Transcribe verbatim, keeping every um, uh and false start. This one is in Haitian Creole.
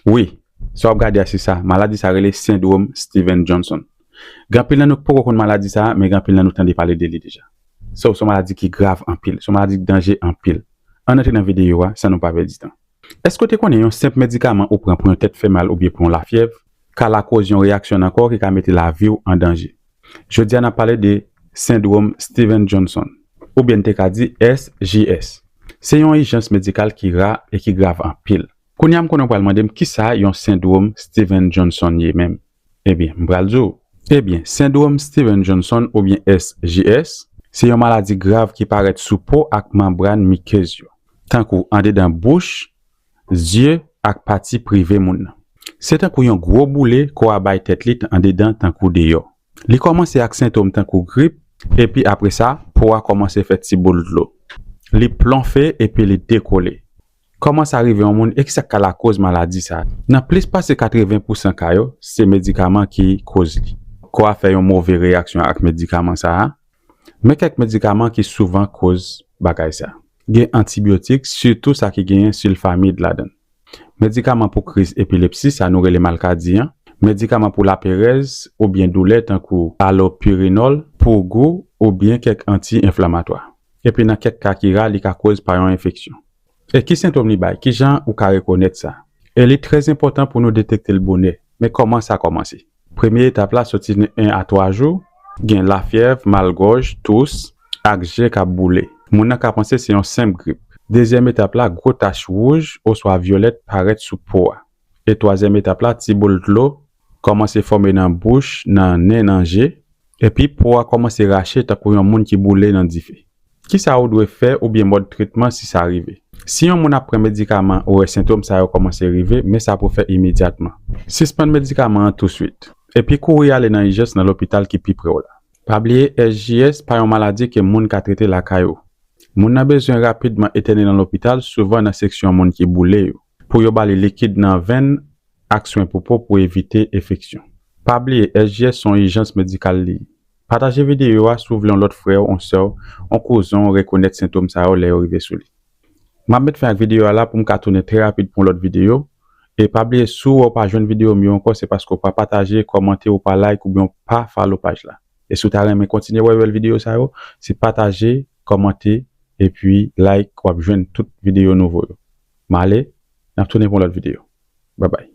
Wi, sa w ap gade a se sa, maladi sa rele sendwòm Steven Johnson. Gen anpil nan nou ki poko konn maladi sa, men gen anpil nan nou tande pale de li deja. So, se yon maladi ki grav anpil, se yon maladi ki danje anpil. Ann antre nan videyo a san nou pa pèdi tan. Èske w te konnen yon senp medikaman ou pran pou yon tèt fè mal oubyen pou yon lafyèv ka lakoz yon reyaksyon nan kò w ki ka mete lavi w an danje? Jodi a, n ap pale de sendwòm Steven Johnson, oubyen n te ka di S J S. Se yon ijans medikal ki ra e ki grav anpil. Kounye a, m konnen w pral mande m kisa yon sendwòm Steven Johnson ye menm. Ebyen, m pral di w. Ebyen, sendwòm Steven Johnson oubyen S J S, se yon maladi grav ki parèt sou po ak manbràn mikez yo, tankou andedan bouch, zye ak pati prive moun nan. Se tankou yon gwo boule kò a bay tèt li andedan tankou deyò. Li kòmanse ak sentòm tankou grip, epi apre sa, po a kòmanse fè ti boul dlo. Li plonfe epi li dekole. Kòman sa rive yon moun e kisa k ka lakoz maladi sa a? Nan plis pase katreven pousan ka yo, se medikaman ki koz li. Kò a fè yon move reyaksyon ak medikaman sa a. Men kèk medikaman ki souvan koz bagay sa. Gen antibyotik, sitou sa ki genyen silfamid ladan l. Medikaman pou kriz epilepsi, sa nou rele malkadi an. Medikaman pou laperèz oubyen doulè tankou alopirinòl, pou gou oubyen kèk anti-enflamatwa. Epi nan kèk ka ki ra, li ka koz pa yon enfeksyon. E ki sentòm li bay? Kijan ou ka rekonèt sa? E li trè enpòtan pou nou detekte l bonè. Men kòman sa kòmanse? Premye etap la soti nan en a twa jou, gen lafyèv, malgòj, tous, ak je k ap boule. Moun nan ka panse se yon senp grip. Dezyèm etap la, gwo tach wouj oswa vyolèt parèt sou po a. E twazyèm etap la, ti boul dlo kòmanse fòme nan bouch, nan nen, nan je, epi po a kòmanse rache tankou yon moun ki boule nan dife. Kisa ou dwe fè oubyen mòd tretman si sa rive? Si yon moun ap pran medikaman, ou wè sentòm sa yo kòmanse rive, men sa pou fè imedyatman. Sispann medikaman an touswit, epi kouri ale nan ijans nan lopital ki pi pre w la. Pa bliye, S J S pa yon maladi ke moun ka trete lakay ou. Moun nan bezwen rapidman entène nan lopital, souvan nan seksyon moun ki boule yo, pou yo ba li likid nan venn ak swen pou po pou evite enfeksyon. Pa bliye, S J S se yon ijans medikal li ye. Pataje videyo a si w vle yon lòt frè w, yon sè w, yon kouzen w rekonèt sentòm sa yo lè yo rive sou li. M ap met fen ak videyo a la pou m ka tounen trè rapid pou yon lòt videyo. E pa bliye, si w wè w pa jwenn videyo m yo ankò, se paske w pa pataje, kòmante, ou pa like oubyen w pa follow paj la. E si w ta renmen kontinye wè bèl videyo sa yo, se pataje, kòmante, epi like, w ap jwenn tout videyo nouvo yo. M ale, n ap tounen pou yon lòt videyo. Babay.